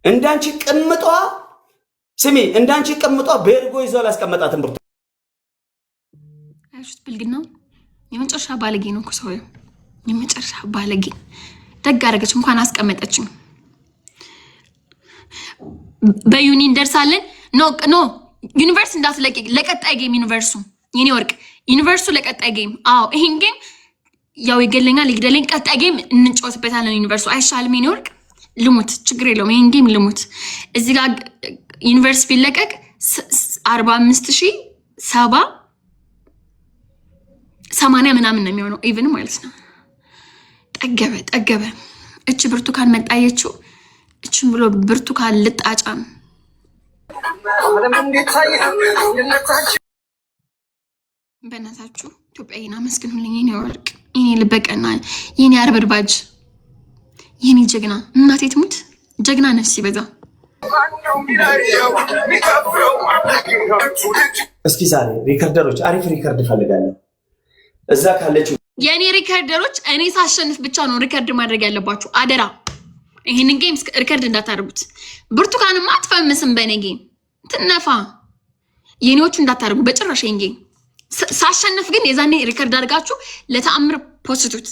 እንዳንቺ ቅምጧ ስሚ፣ እንዳንቺ ቅምጧ ቤርጎ ይዞ አላስቀመጣትም። ብርቱ አያችሁት? ብልግና የመጨረሻ ባለጌ ነው እኮ ሰውዬው፣ የመጨረሻ ባለጌ። ደግ አደረገች እንኳን አስቀመጠችኝ። በ uni እንደርሳለን። No, no, universe እንዳትለቂ፣ ለቀጣይ game universe ኡ፣ የኔ ወርቅ universe ኡ ለቀጣይ game። አዎ፣ ይሄን game ያው ይገለኛል ይግደለኝ፣ ቀጣይ game እንጫወትበታለን። Universe ኡ አይሻልም? የኔ ወርቅ ልሙት፣ ችግር የለውም። ይሄን game ልሙት። እዚህ ጋር universe ቢለቀቅ 45,070 80 ምናምን ነው የሚሆነው even ማለት ነው። ጠገበ ጠገበ። እች ብርቱካን መጣየችው። እችን ብሎ ብርቱካን ልጣጫም። በእናታችሁ ኢትዮጵያዊን አመስግኑልኝ። የኔ ወርቅ፣ የኔ ልበቀና፣ የኔ አርበድባጅ፣ የኔ ጀግና፣ እናቴ ትሙት ጀግና ነፍስ ሲበዛ። እስኪ ዛሬ recorder ኦች አሪፍ record እፈልጋለሁ። እዛ ካለችው የእኔ recorder ኦች እኔ ሳሸንፍ ብቻ ነው record ማድረግ ያለባችሁ። አደራ ይህንን game record እንዳታደርጉት። ብርቱካንማ አትፈምስም በእኔ game ትነፋ። የኔዎቹ እንዳታደርጉ በጭራሽ። ይህን game ሳሸንፍ ግን የዛኔ record አድርጋችሁ ለተአምር ፖስቱት።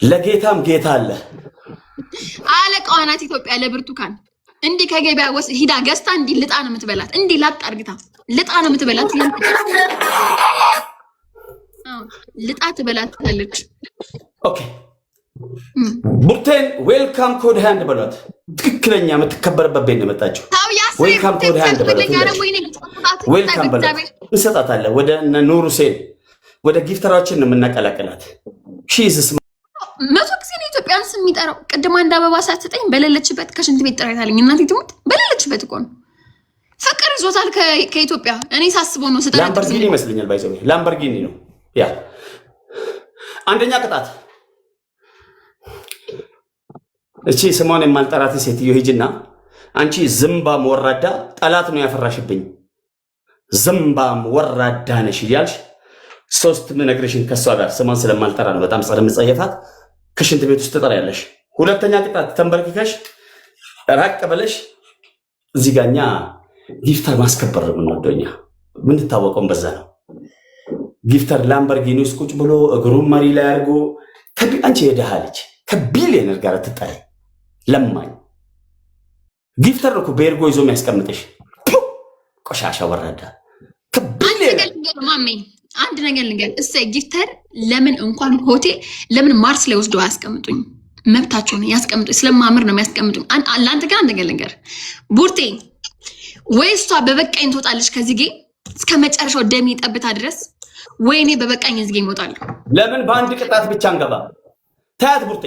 ለጌታም ጌታ አለ። አለቃዋ ናት ኢትዮጵያ ለብርቱካን እንዲህ ከገበያ ሂዳ ገዝታ እንዲህ ልጣ ነው የምትበላት። እንዲህ ላጥ አርግታ ልጣ ነው የምትበላት። ልጣ ትበላታለች። Okay ቡርቴን welcome code hand በሏት። ትክክለኛ የምትከበርበት ቤት ነው የመጣችው። Welcome code hand በሏት። Welcome በሏት። እንሰጣታለን። ወደ ኑር ሁሴን ወደ gifter ኣችን ነው የምናቀላቅላት። She's 100 ጊዜ ነው ኢትዮጵያን ስም የሚጠራው። ቅድም አንድ አበባ ሳትሰጠኝ በሌለችበት ከሽንት ቤት ጥራታለኝ። እናቴ ትሙት በሌለችበት እኮ ነው። ፍቅር ይዞታል ከኢትዮጵያ። እኔ ሳስበው ነው ስጠራ። ላምበርጊኒ ይመስለኛል። By the way ላምበርጊኒ ነው። Yeah፣ አንደኛ ቅጣት እቺ ስሟን የማልጠራት ሴትዮ ሂጂና አንቺ ዝምባም ወራዳ ጠላት ነው ያፈራሽብኝ፣ ዝምባም ወራዳ ነሽ እያልሽ ሶስት ምነግርሽን ከእሷ ጋር ስሟን ስለማልጠራ ነው በጣም ጸረ ምጸየፋት ከሽንት ቤት ውስጥ ትጠሪያለሽ። ሁለተኛ ቅጣት ተንበርክከሽ ራቅ ብለሽ እዚህ ጋ እኛ gifter ማስከበር የምንወደው እኛ የምንታወቀውን በዛ ነው። Gifter ላምበርጊኒ ውስጥ ቁጭ ብሎ እግሩን መሪ ላይ አድርጎ አንቺ የድሃ ልጅ ከቢሊዮነር ጋር ትጠሪ ለማኝ gifter እኮ ቤርጎ ይዞ የሚያስቀምጥሽ ቆሻሻ ወራዳ። ከቢሊዮነር ማሜ አንድ ነገር ልንገር፣ እሰይ gifter ለምን እንኳን ሆቴል ለምን ማርስ ላይ ወስደው አያስቀምጡኝ? መብታቸው ነው ያስቀምጡኝ። ስለማምር ነው የሚያስቀምጡኝ። ለአንተ ግን አንድ ነገር ልንገር ቡርቴ፣ ወይ እሷ በበቃኝ ትወጣለች ከዚህ game እስከ መጨረሻው ደሜ ጠብታ ድረስ፣ ወይ እኔ በበቃኝ እዚህ game እወጣለሁ። ለምን በአንድ ቅጣት ብቻ እንገባ? ታያት ቡርቴ፣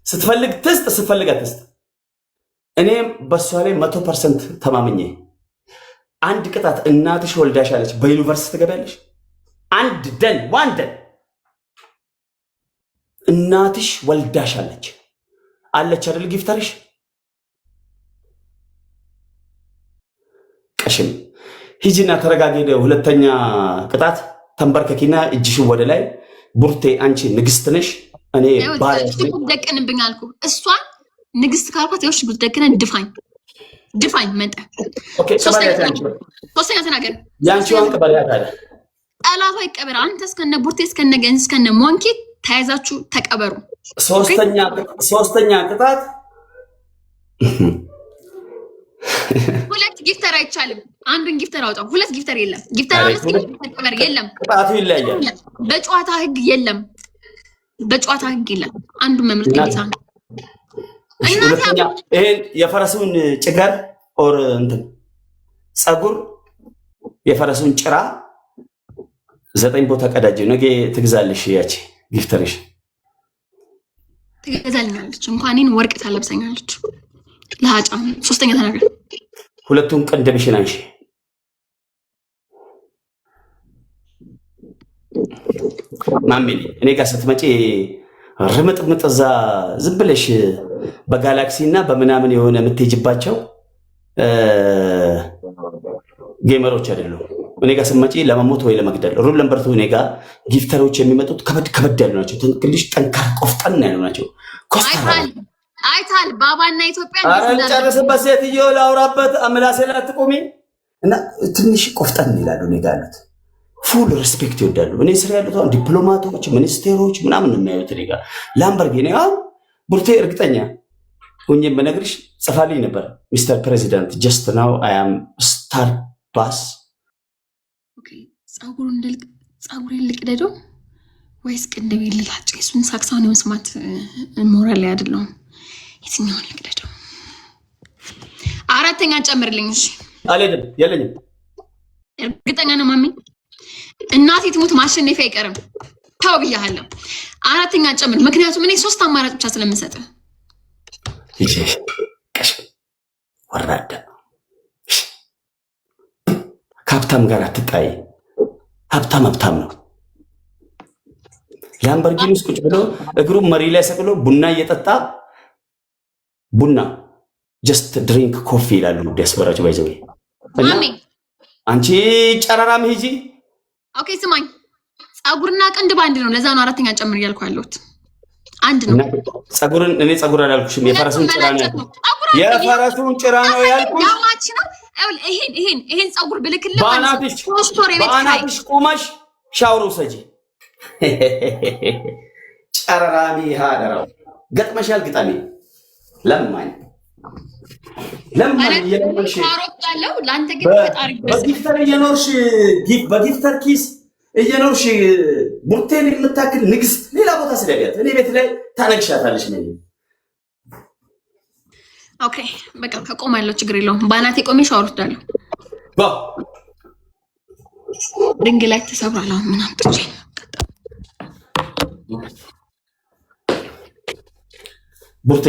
ስትፈልግ ትስጥ፣ ስትፈልግ አትስጥ። እኔም በእሷ ላይ 100% ተማምኜ አንድ ቅጣት እናትሽ ወልዳሻለች፣ በ universe ትገቢያለሽ። አንድ done one done እናትሽ ወልዳሻለች አለች አይደል? Gifter ሽ ቀሽም ሂጂና ተረጋጊ። ሁለተኛ ቅጣት ተንበርከኪና እጅሽን ወደ ላይ ቡርቴ፣ አንቺ ንግስት ነሽ፣ እኔ ባሪያ ነኝ። ደቅንብኝ አልኩ። እሷን ንግስት ካልኳት ይኸው ሽጉጥ ደቅነን ድፋኝ ድፋኝ መጠ ሶስተኛ ተናገር። የአንቺዋን ቅበሪያት አለ። ጠላቷ ይቀበር። አንተ እስከነ ቡርቴ እስከነ ገንዝ እስከነ ሞንኪ ተያይዛችሁ ተቀበሩ። ሶስተኛ ቅጣት ሁለት gifter አይቻልም። አንዱን gifter አውጣው። ሁለት gifter የለም። Gifter አነስ gifter የለም። ቅጣቱ ይለያያል። በጨዋታ ህግ የለም። በጨዋታ ህግ የለም። አንዱን መምረጥ ግዴታ ነው። ይሄን የፈረሱን ጭገር or እንትን ፀጉር የፈረሱን ጭራ 9 ቦታ ቀዳጅ ነገ ትግዛለሽ። ያቺ gifter ሽ ትገዛልኛለች። እንኳን እኔን ወርቅ ታለብሰኛለች። ለሀጫም ሶስተኛ ተናገር። ሁለቱን ቅንድብሽን አንሺ። ማሜ እኔ ጋር ስትመጪ ርምጥምጥ እዛ ዝም ብለሽ በጋላክሲ እና በምናምን የሆነ የምትሄጂባቸው gamer ኦች አይደሉም። እኔ ጋር ስትመጪ ለመሞት ወይ ለመግደል። Rule number two፣ እኔ ጋር gifter ኦች የሚመጡት ከበድ ከበድ ያሉ ናቸው። ትንሽ ጠንካራ ቆፍጠን ያሉ ናቸው። ኮስታራ። አይታል አይታል፣ ባባና ኢትዮጵያ። ኧረ ልጨርስበት፣ ሴትዮ፣ ላውራበት፣ ምላሴ ላይ አትቆሚ። እና ትንሽ ቆፍጠን ይላሉ። እኔ ጋር ያሉት full respect ይወዳሉ። እኔ ስር ያሉት አሁን ዲፕሎማቶች፣ ሚኒስቴሮች ምናምን ነው የሚያዩት። እኔ ጋር ላምበርጊኒ አሁን ቡርቴ እርግጠኛ ሁኜ በነግርሽ ጽፋልኝ ነበር። "Mister President, just now I am star bus." ጸጉሩን ጸጉሬን ልቅደደው ወይስ ቅንድቤን ልላጭ? የሱን ሳክሳውን የመስማት ሞራል ላይ አይደለሁም። የትኛውን ልቅደደው? አራተኛ ጨምርልኝ። እሺ። አልሄድም፣ የለኝም። እርግጠኛ ነው ማሚ፣ እናቴ ትሙት ማሸነፊያ አይቀርም። ተው ብያለሁ። አራተኛ ጨምር። ምክንያቱም እኔ ሶስት አማራጭ ብቻ ስለምሰጥ። ቀሽ ወራዳ፣ ከሀብታም ጋር አትጣይ። ሀብታም ሀብታም ነው። ላምበርጊኒ ውስጥ ቁጭ ብሎ እግሩን መሪ ላይ ሰቅሎ ቡና እየጠጣ፣ ቡና "just drink coffee" ይላሉ ዲያስፖራዎች። By the way ማሚ። አንቺ ጨረራም ሂጂ። Okay ስማኝ፣ ጸጉርና ቅንድብ አንድ ነው። ለዛ ነው አራተኛ ጨምር እያልኩ ያለሁት። አንድ ነው። ጸጉርን እኔ ጸጉር አላልኩሽም። የፈረሱን ጭራ ነው ያልኩሽ። የፈረሱን ጭራ ነው ያልኩሽ። ያማች ነው። ይሄን ይሄን ይሄን ጸጉር ብልክልህ በአናትሽ 3 ወር የቤት ኪራይ። በአናትሽ ቁመሽ ሻወር ውሰጂ። ጨረራሚ ሀደራው ገጥመሻል። ግጠሚ። ለማኝ ለማኝ እየለመንሽ ያለው ለአንተ ግን ፈጣሪ። በ gifter እየኖርሽ፣ በ gifter ኪስ እየኖርሽ፣ ቡርቴን የምታክል ንግስት ሌላ ቦታ ስደቢያት፣ እኔ ቤት ላይ ታነግሻታለሽ። ነ Okay በቃ ከቆም ያለው ችግር የለውም። በአናቴ ቆሜ ሻወር ወስዳለሁ። Ring light ተሰብሯል። አሁን ምን አምጥቼ? ቡርቴ፣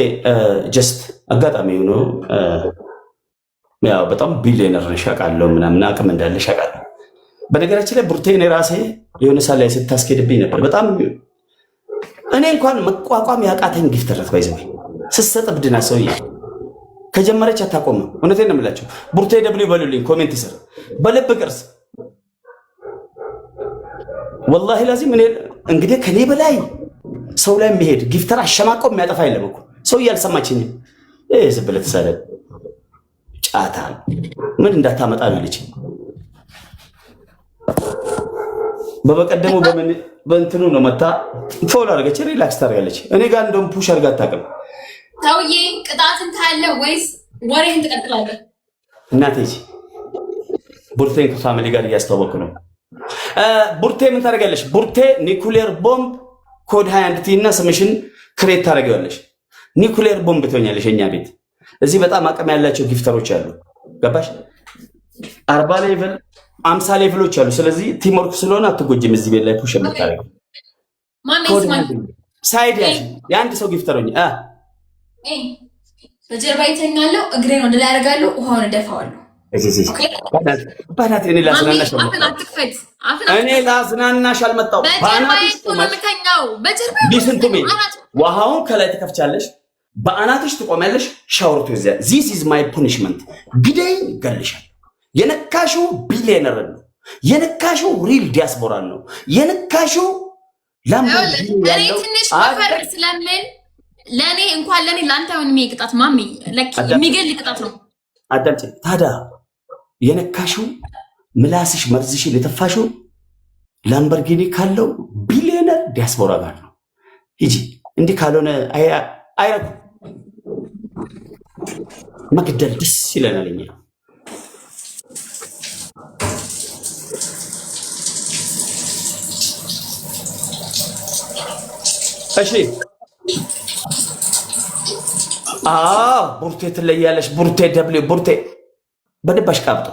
just አጋጣሚ ሆኖ ያው በጣም ቢሊዮነር ነሽ አውቃለሁ፣ ምናምን አቅም እንዳለሽ አውቃለሁ። በነገራችን ላይ ቡርቴ፣ እኔ ራሴ የሆነ ሰዓት ላይ ስታስኬድብኝ ነበር። በጣም እኔ እንኳን መቋቋም ያቃተኝ gifter ናት። By the way ስትሰጥ ብድና ሰውዬ ከጀመረች አታቆምም። እውነቴን ነው የምላቸው። ቡርቴ W በሉልኝ comment ስር በልብ ቅርጽ። ወላሂ ላዚም እኔ እንግዲህ ከኔ በላይ ሰው ላይ የሚሄድ gifter አሸማቀው የሚያጠፋ የለም እኮ። ሰው እያልሰማችኝም ይህ ዝም ብለህ ተሳደብ። ጫታ ምን እንዳታመጣ ነው ልጅ። በበቀደሙ በእንትኑ ነው መታ follow አድርገች፣ relax ታደርጋለች። እኔ ጋር እንደውም push አድርጋ አታውቅም። ሰውዬ ቅጣትን ታያለህ ወይስ ወሬህን ትቀጥላለህ? እናቴ፣ ቡርቴን ከ family ጋር እያስተዋወቅኩ ነው። ቡርቴ ምን ታደርጊያለሽ? ቡርቴ nuclear bomb ኮድ 21 ቲ እና ስምሽን create ታደርጊዋለሽ። Nuclear bomb ትሆኛለሽ። የኛ ቤት እዚህ በጣም አቅም ያላቸው gifter ኦች አሉ። ገባሽ? 40 level፣ 50 level ኦች አሉ። ስለዚህ teamwork ስለሆነ አትጎጂም። እዚህ ቤት ላይ push የምታደርገው side ያዥ። የአንድ ሰው gifter ሆኝ። በጀርባ ይተኛለሁ፣ እግሬን ወደ ላይ አደርጋለሁ፣ ውሃውን እደፋዋለሁ። በናት እኔ ላዝናናሽ አልመጣሁም። Listen to me፣ ውሃውን ከላይ ትከፍቻለሽ፣ በአናትሽ ትቆሚያለሽ፣ ሻወር ትወስጃለሽ። This is my punishment። ግደኝ፣ እገልሻለሁ። የነካሽው ቢሊዮነር ነው። የነካሽው real ዲያስፖራ ነው። የነካሽው እኔ ትንሽ ወፈር ስለምን ለእኔ እንኳን ለእኔ ለአንተ አይሆንም ይሄ ቅጣት ማሚ፣ የሚገል ቅጣት ነው። አዳምጪ ታዲያ፣ የነካሽው ምላስሽ መርዝሽን የተፋሽው ላምበርጊኒ ካለው ቢሊዮነር ዲያስፖራ ጋር ነው። ሂጂ። እንዲህ ካልሆነ አይረኩም። መግደል ደስ ይለናል እኛ። እሺ፣ አዎ ቡርቴ ትለያለሽ። ቡርቴ W፣ ቡርቴ በደንብ አሽቃብጡ፣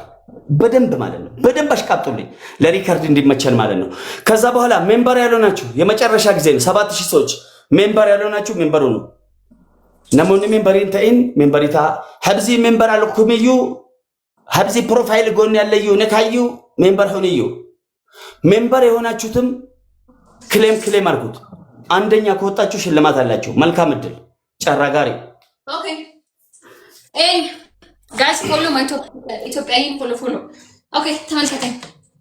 በደንብ ማለት ነው። በደንብ አሽቃብጡልኝ ለ record እንዲመቸን ማለት ነው። ከዛ በኋላ member ያልሆናችሁ የመጨረሻ ጊዜ ነው። 7000 ሰዎች member ያልሆናችሁ member ሁኑ። Namoonni member hin ta'in member ta'a። ሀብዚ member አልኩም እዩ፣ ሀብዚ profile ጎን ያለዩ ነካዩ፣ member ሁንዩ። Member የሆናችሁትም claim claim አድርጉት። አንደኛ ከወጣችሁ ሽልማት አላችሁ። መልካም እድል ጨራጋሪ። Guys, follow ኢትዮጵያዊን follow follow። Okay ተመልከተኝ።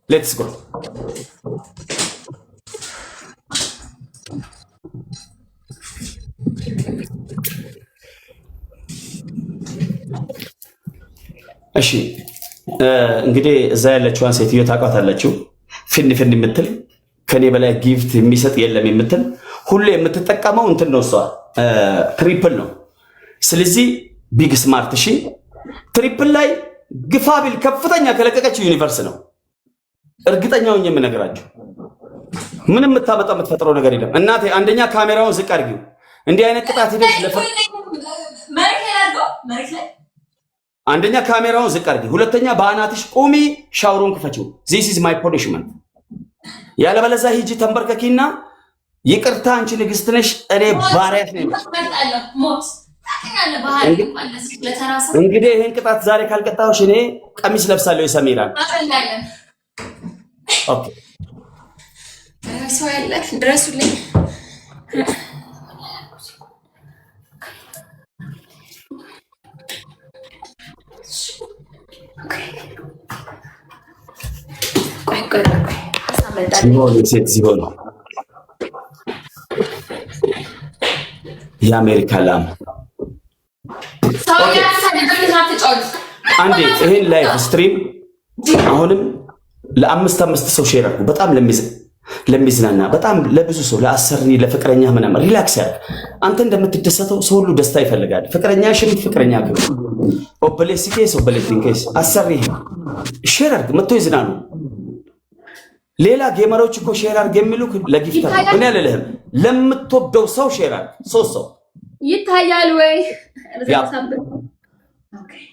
Let's go። እሺ፣ እንግዲህ እዛ ያለችዋን ሴትዮ ታውቋታላችሁ። ፊን ፊን የምትል፣ ከኔ በላይ gift የሚሰጥ የለም የምትል፣ ሁሉ የምትጠቀመው እንትን ነው፣ እሷ triple ነው። ስለዚህ big smart፣ እሺ፣ triple ላይ ግፋ ቢል ከፍተኛ ከለቀቀች universe ነው። እርግጠኛውን የምነግራችሁ ምንም የምታመጣው የምትፈጥረው ነገር የለም። እናቴ፣ አንደኛ ካሜራውን ዝቅ አድርጊው። እንዲህ አይነት ቅጣት ሄደሽ አንደኛ ካሜራውን ዝቅ አድርጊ፣ ሁለተኛ በአናትሽ ቁሚ፣ ሻወሩን ክፈችው። This is my punishment። ያለበለዚያ ሂጂ ተንበርከኪና ይቅርታ፣ አንቺ ንግስት ነሽ፣ እኔ ባሪያሽ ነኝ። እንግዲህ ይህን ቅጣት ዛሬ ካልቀጣሁሽ እኔ ቀሚስ ለብሳለሁ የሰሚራን። Okay። ሰው ያለ ድረሱልኝ። ቆይ ቆይ ቆይ። ሲሆን ሴት ሲሆን የአሜሪካ ላም። አንዴ ይሄን live stream አሁንም ለአምስት አምስት ሰው share አድርጉ። በጣም ለሚዝናና፣ በጣም ለብዙ ሰው፣ ለአሰሪ፣ ለፍቅረኛ ምናምን relax ያደርግ። አንተ እንደምትደሰተው ሰው ሁሉ ደስታ ይፈልጋል። ፍቅረኛሽም ፍቅረኛ ግብ obboleessi kees obboleettiin kees አሰሪ share አድርግ፣ መጥቶ ይዝናኑ። ሌላ gamer ኦች እኮ share አድርግ የሚሉክ ለ gifter ነው። እኔ አልልህም። ለምትወደው ሰው share አድርግ። ሶስት ሰው። ይታያል ወይ? Yeah። Okay።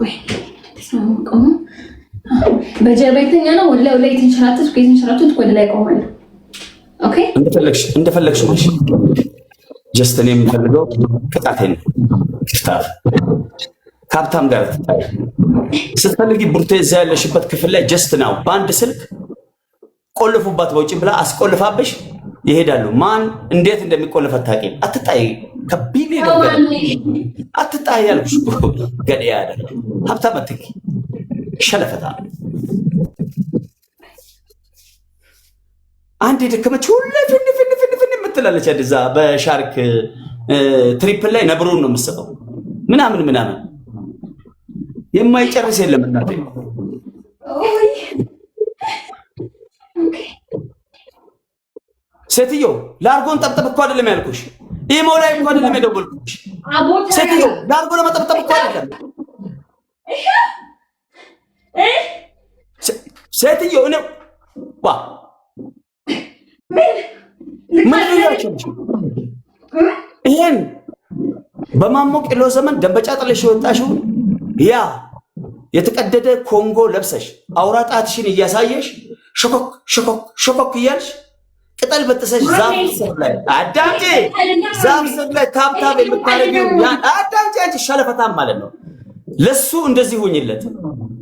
ወይ ቆሞ በጀርባ የተኛ ነው። ወደ ላይ ወደ ላይ የተንሸራተትኩ የተንሸራተትኩ ወደ ላይ ቆማለሁ። Okay። እንደፈለግሽ እንደፈለግሽ ነሽ። Just እኔ የምፈልገው ቅጣቴን ነው። ክፍታፍ ከሀብታም ጋር ትታይ ስትፈልጊ ቡርቴ እዛ ያለሽበት ክፍል ላይ just now በአንድ ስልክ ቆልፉባት በውጭ ብላ አስቆልፋብሽ ይሄዳሉ። ማን እንዴት እንደሚቆልፍ አታውቂም። አትጣይ፣ ከቢሊዮን ጋር አትጣይ ያልኩሽ እኮ። ገደያ አይደለም ሀብታም አትንኪ፣ ሸለፈታ። አንድ የደከመች ሁሌ ፊን ፊን ፊን ፊን የምትላለች አዲዛ በሻርክ triple ላይ ነብሩን ነው የምትሰጠው ምናምን ምናምን የማይጨርስ የለም እናቴ። ሴትዮ፣ ላርጎን ጠብጠብ እኮ አይደለም ያልኩሽ። ኢሞ ላይ እኮ አይደለም የደወልኩሽ። ሴትዮ፣ ላርጎ ለመጠብጠብ እኮ አይደለም። ሴትዮ፣ እኔ ዋ ምን ልያቸው? ይሄን በማሞ ቂሎ ዘመን ደንበጫ ጥለሽ የወጣሽውን ያ የተቀደደ ኮንጎ ለብሰሽ አውራ ጣትሽን እያሳየሽ ሾኮክ ሾኮክ ሾኮክ እያልሽ ቅጠል በጥሰሽ ዛፍ ስር ላይ፣ አዳምጪ፣ ዛፍ ስር ላይ tap tap የምታደርጊው ያን፣ አዳምጪ አንቺ ሸለፈታም ማለት ነው። ለሱ እንደዚህ ሁኝለት።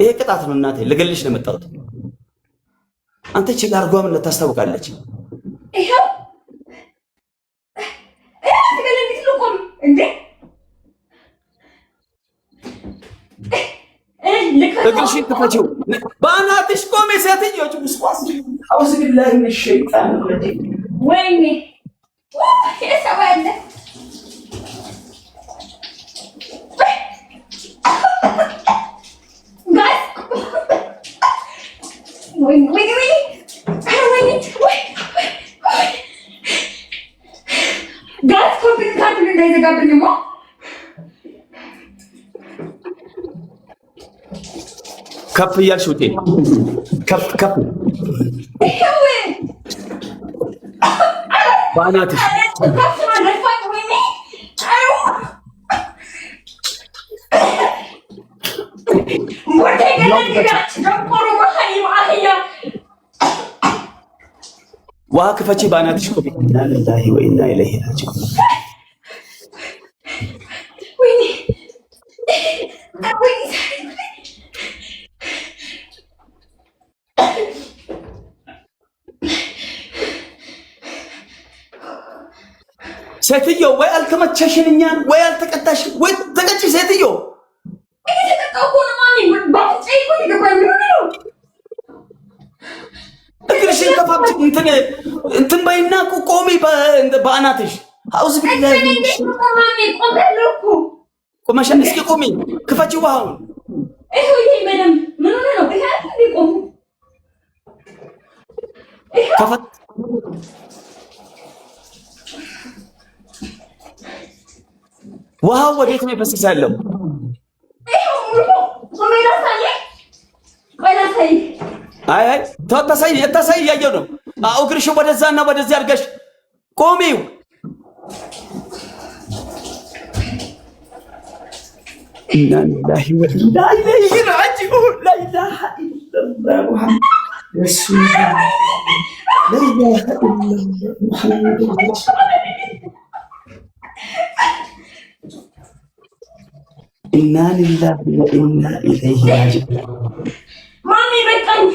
ይሄ ቅጣት ነው እናቴ፣ ልገልሽ ነው የመጣሁት። አንተ ችል አርጓምነት ታስታውቃለች። ይኸው እንዴ። እግርሽን ክፈችው። በአናትሽ ቆሜ ሴትዮ ውስዋስ። أعوذ بالله من الشيطان الرجيم። ወይኔ ሰው ያለ guys፣ ወይኔ ወይኔ ወይኔ ወይኔ ወይ ወይ guys፣ copy ካርዱን እንዳይዘጋብኝማ። ከፍ እያልሽ ውጤ፣ ከፍ ከፍ በአናትሽ። ከፍ ማለት ወይኔ። ደንቆሮ መሀይም አህያ። ውሃ ክፈቺ፣ በአናትሽ ቆሚ። إنا لله وإنا إليه راجعون። ወይኔ ወይኔ። ሴትዮ ወይ አልተመቸሽን እኛን ወይ አልተቀጣሽን ወይ ተቀጪ። ሴትዮ። እየተቀጣሁ እኮ ነው ማሚ። በአፍንጫዬ እኮ ነው የገባኝ። ምን ሆነህ ነው? እግርሽን ከፋብች እንትን እንትን በይና ቆሚ በአናትሽ። አውዝ ቢላሂ። እንዴት ነው ማሚ? ቆሜያለሁ እኮ። ቆመሻል። እስኪ ቆሚ፣ ክፈቺ ውሃውን። ይኸው ይሄ በደንብ ምን ሆነህ ነው? ይሄ አይደል እንዴ ቆሙ? ከፈት። ውሃው ወዴት ነው የፈሰሰ ያለው? ይኸው ሙሉ ቆሜ ላሳየህ። ቆይ ላሳይህ። አይ አይ፣ ታሳይ ታሳይ፣ እያየሁ ነው። አዎ፣ እግርሽን ወደዛና ወደዚህ አድርገሽ ቆሚው። إنا لله وإنا إليه راجعون። لا إله إلا الله محمد رسول الله። لا إله إلا الله محمد رسول። إنا لله وإنا إليه راجعون። ማሚ በቃኝ።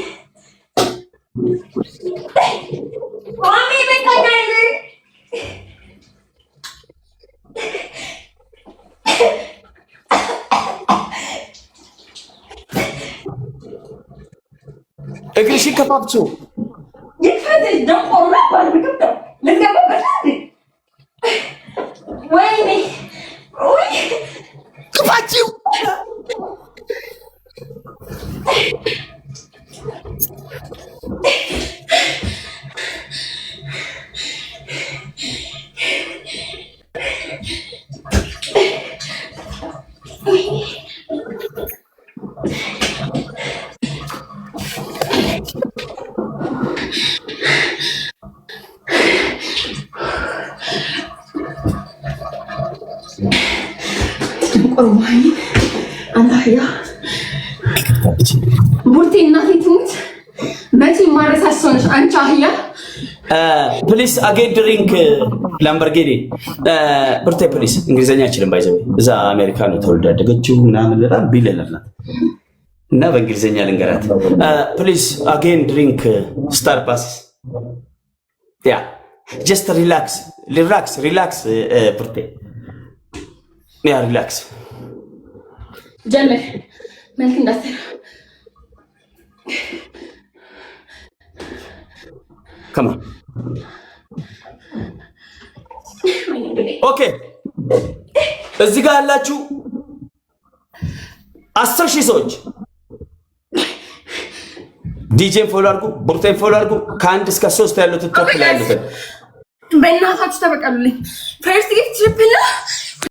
ማሚ በቃኝ አይደል? እግርሽን ከፋፍቹ። ይክፈት። ደንቆሮ ነው ባል ምግብ ልንገባበት። ወይኔ ውይ። ክፋቺው። ደንቆሮ መሀይም አንተ አህያ። ቡርቴ እናቴ ትሙት መቼ ማረሳሽ ሰው ነሽ አንቺ አህያ። Please again drink Lamborghini። ብርቴ please። እንግሊዝኛ አይችልም፣ by the way እዛ አሜሪካ ነው ተወልዳ ያደገችው ምናምን፣ በጣም ቢሊየነር ናት። እና በእንግሊዝኛ ልንገራት። Please again drink Starbucks, yeah, just relax, relax, relax ብርቴ፣ yeah, relax። ጀምር መልክ እንዳትሰራ። Come on. Okay፣ እዚህ ጋር ያላችሁ 10,000 ሰዎች ዲጄን follow አድርጉ፣ ቡርቴን follow አድርጉ። ከአንድ እስከ ሶስት ያሉትን top ላይ ያሉትን በእናታችሁ ተበቀሉልኝ። First gift triple ነው።